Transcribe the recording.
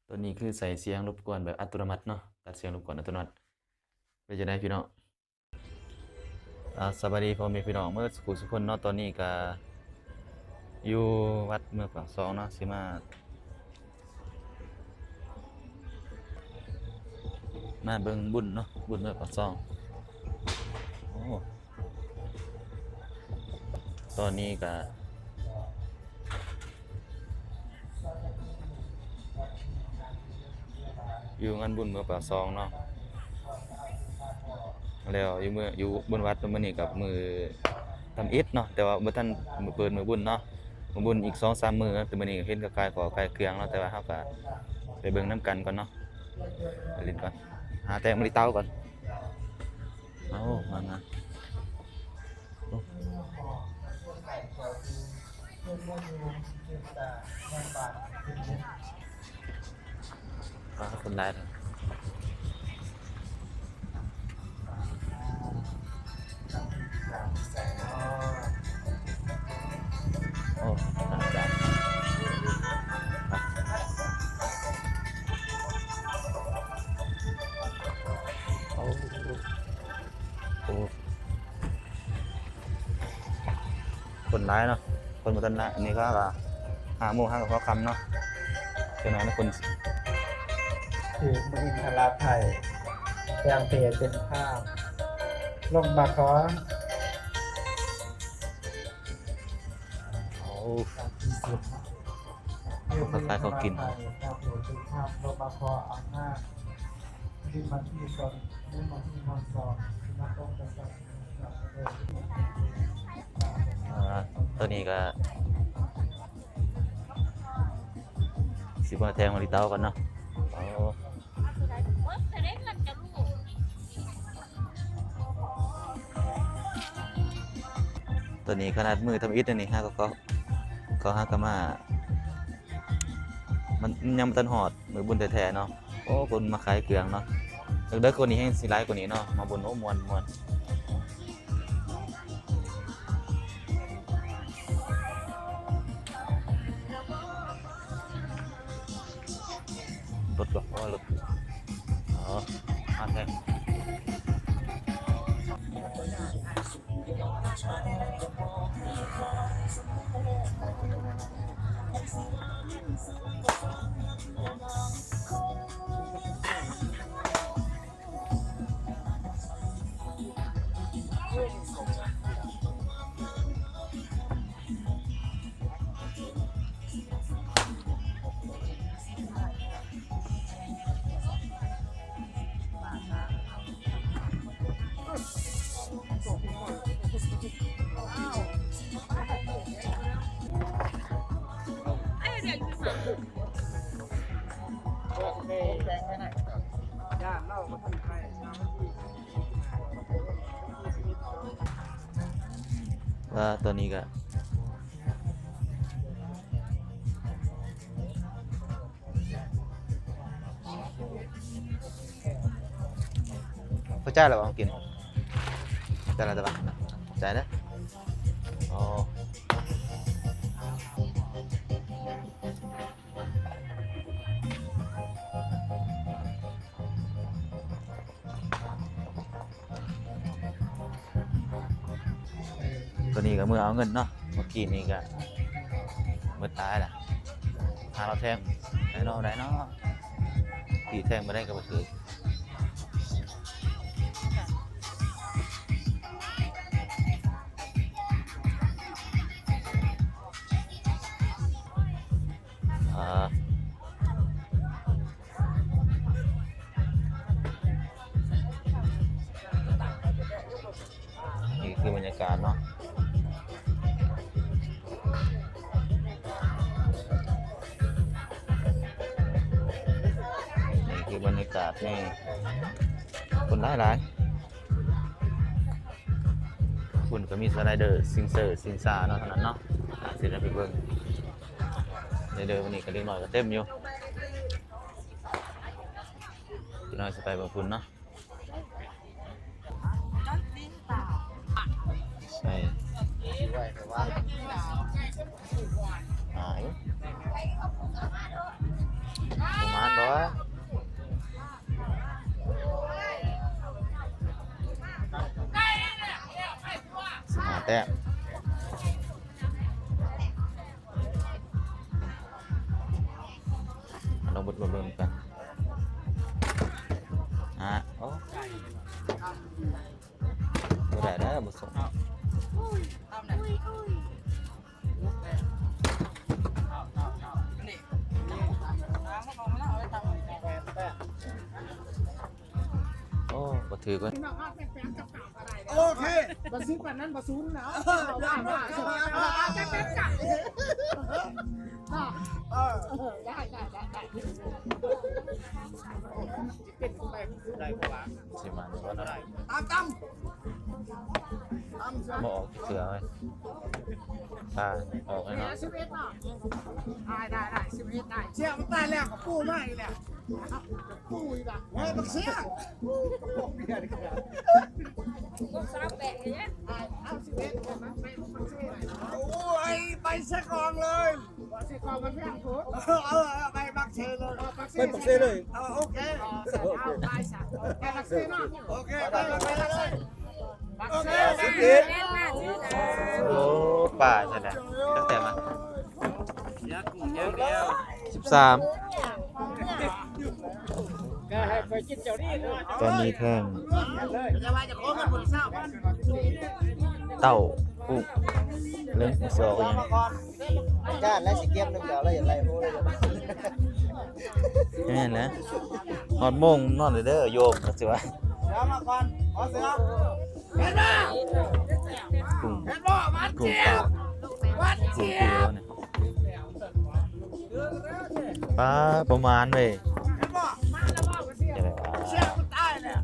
ໂຕນີ້ຄືໃສ່ສຽງລົບກວນແບບອັດຕະໂນມັດເນາະ, ຕັດສຽງລົບກວນອັດຕະໂນມັດ. ເປັນຈັ່ງໃດພີ່ນ້ອງ? ອ່າ ສະບາຍດີພໍ່ແມ່ພີ່ນ້ອງເໝິດສູ່ຜູ້ສູ່ຄົນເນາະ. ຕອນນີ້ກະຢູ່ວັດເມືອງປາກຊ່ອງເນາະ, ຊິມາ ມາເບິ່ງບຸນເນາະ, ບຸນເມືອງປາກຊ່ອງ. ໂອ້ ຕອນນີ້ກະຢູ່ງານບຸນເມືອງປາກຊ່ອງເນາະ, ແລ້ວຢູ່ເມືອງ ຢູ່ບຸນວັດມື້ນີ້ກະມື້ ທຳອິດເນາະ, ແຕ່ວ່າບໍ່ທັນເປີດມື້ບຸນເນາະ, ມື້ບຸນອີກສອງສາມມື້. ແຕ່ມື້ນີ້ເຫັນເຂົາຂາຍຂອງຂາຍເຄື່ອງເນາະ, ແຕ່ວ່າເຮົາກະໄປເບິ່ງນຳກັນກ່ອນເນາະ, ໄປຫຼິ້ນກ່ອນ, ຫາແຕ່ງມະລິເຕົາກ່ອນ. ເອົາ ມາ ມາ ໂອ້ ອ່າ ຄົນຫຼາຍເນາະ. ໂອ້ ອາຈານ ໂອ້ ໂອ້ ຄົນຫຼາຍເນາະ, ຄົນບໍ່ທັນຫຼາຍ. ອັນນີ້ກະຫ້າໂມງ ຫາກໍພໍຄ່ຳເນາະ, ຈັກໜ້ອຍນະຄົນ. ຖືກມະອິນທະລາໄພ ແປງເພເປັນພາບ ລົງມາຂໍ ໂອ້ ເຂົາຂາຍຂອງກິນ. ອ່າ ໂຕນີ້ກະຊິມາແທງມະລິເຕົາກ່ອນເນາະ. ໂອ້ ໂຕນີ້ຂະໜາດມື້ທຳອິດນີ້ ຫາກໍ ເຂົາ ເຂົາຫາກໍມາ ມັນ ມັນຍັງບໍ່ທັນຮອດມື້ບຸນແທ້ໆເນາະ. ໂອ້ ຄົນມາຂາຍເຄື່ອງເນາະ, ເດິກໆກວ່ານີ້ແຮງຊິຫຼາຍກວ່ານີ້ເນາະ, ມາບຸນ ໂອ້ ມ່ວນ ມ່ວນ. ລົດບໍ່? ອໍ ລົດ ອໍ ຮອດແລ້ວ. ວ່າຕອນນີ້ກະ ເຂົ້າໃຈແລ້ວບໍ່? ກິນ ເຂົ້າໃຈແລ້ວ ເຂົ້າໃຈແລ້ວ. ອໍ ໂຕນີ້ກະເມືອເອົາເງິນເນາະ, ເມື່ອກີ້ນີ້ກະໝົດຫຼາຍລະ. ຫາເລາະແທງໄດ້ເນາະ, ໄດ້ເນາະ, ທີ່ແທງບໍ່ໄດ້ກະບໍ່ຖືກ. ອ່າ ນີ້ຄືບັນຍາກາດເນາະ, ນີ້ຄືບັນຍາກາດນີ້ ຄົນຫຼາຍໆ. ພຸ້ນກະມີສະໄລເດີ ຊິງເຊີ ຊິງຊາເນາະ ເທົ່ານັ້ນເນາະ. ອາ ຊິໄດ້ໄປເບິ່ງສະໄລເດີ. ມື້ນີ້ກະເດັກນ້ອຍກະເຕັມຢູ່, ເດັກນ້ອຍຊິໄປເບິ່ງພຸ້ນເນາະ. ໃສ່ ຫາຍ ປະມານບໍ່ ສິບຫ້າແຕ້ມ ລອງເບິ່ງ ເບິ່ງ ເບິ່ງກັນ ຫ້າ ໂອ້ ບໍ່ໄດ້ແລ້ວ ບໍ່ສົ່ງ. ໂອ້ ບໍ່ຖືກເວີຍ. ໂອເຄ ບໍ່ຊິປານນັ້ນ ບໍ່ສູນນະ ເອົາ ເອົາ ເອົາ ເອົາ ເອົາ ເອີ ເອີ ໄດ້ ໄດ້ ໄດ້ ໄດ້ ໄດ້ບໍ່ວະ? ຊິມາຢູ່ບໍ່ເນາະ? ຕາມ ຕາມ ຕາມ ບໍ່ອອກເທື່ອເວີຍ. ອ່າ ອອກແລ້ວເນາະ ສິບເອັດເນາະ. ໄດ້ ໄດ້ ໄດ້ ສິບເອັດ ໄດ້. ເຊື່ອມັນຕາຍແລ້ວກໍປູມາອີກແລ້ວ ປູອີກລະ. ໂອ້ຍ ບັກເຊຍ ພວກສາວແປະນີ້ນະ. ເອົາ ສິບເອັດ ໂອ້ຍ ໄປໃສ່ກອງເລີຍ. ເອົາ ເອົາ ໄປປັກເຊເລີຍ ເອົາ ໄປປັກເຊເລີຍ. ເອົາ ໂອເຄ ເອົາ ໄປຊະ ໄປປັກເຊເນາະ. ໂອເຄ ໄປ ໄປ ໄປປັກເຊ ປັກເຊ. ໂອ້ ປາຊະນະ ຕັ້ງແຕ່ມາ ສິບສາມ ຕອນນີ້ແທ່ງ ເຕົ້າ ກຸ້ງ ເລື່ອງທີ່ສອງຫຍັງ ອາຈານ ແລ້ວຊິເກັບນຳເຈົ້າ ແລ້ວຢາກໄລ່ໂຫເລີຍ. ແມ່ນແຫຼະ ຮອດໂມງນອນເດີໂຍມ ກໍຊິວ່າ ເສືອມາກ່ອນ ຂໍເສືອ. ເຫັນບໍ່? ກຸ້ງ ເຫັນບໍ່? ມັນເຈັບ ມັນເຈັບ. ປາ ປະມານເວີຍ ເຫັນບໍ່? ເຈັບ ມັນຕາຍແລ້ວ.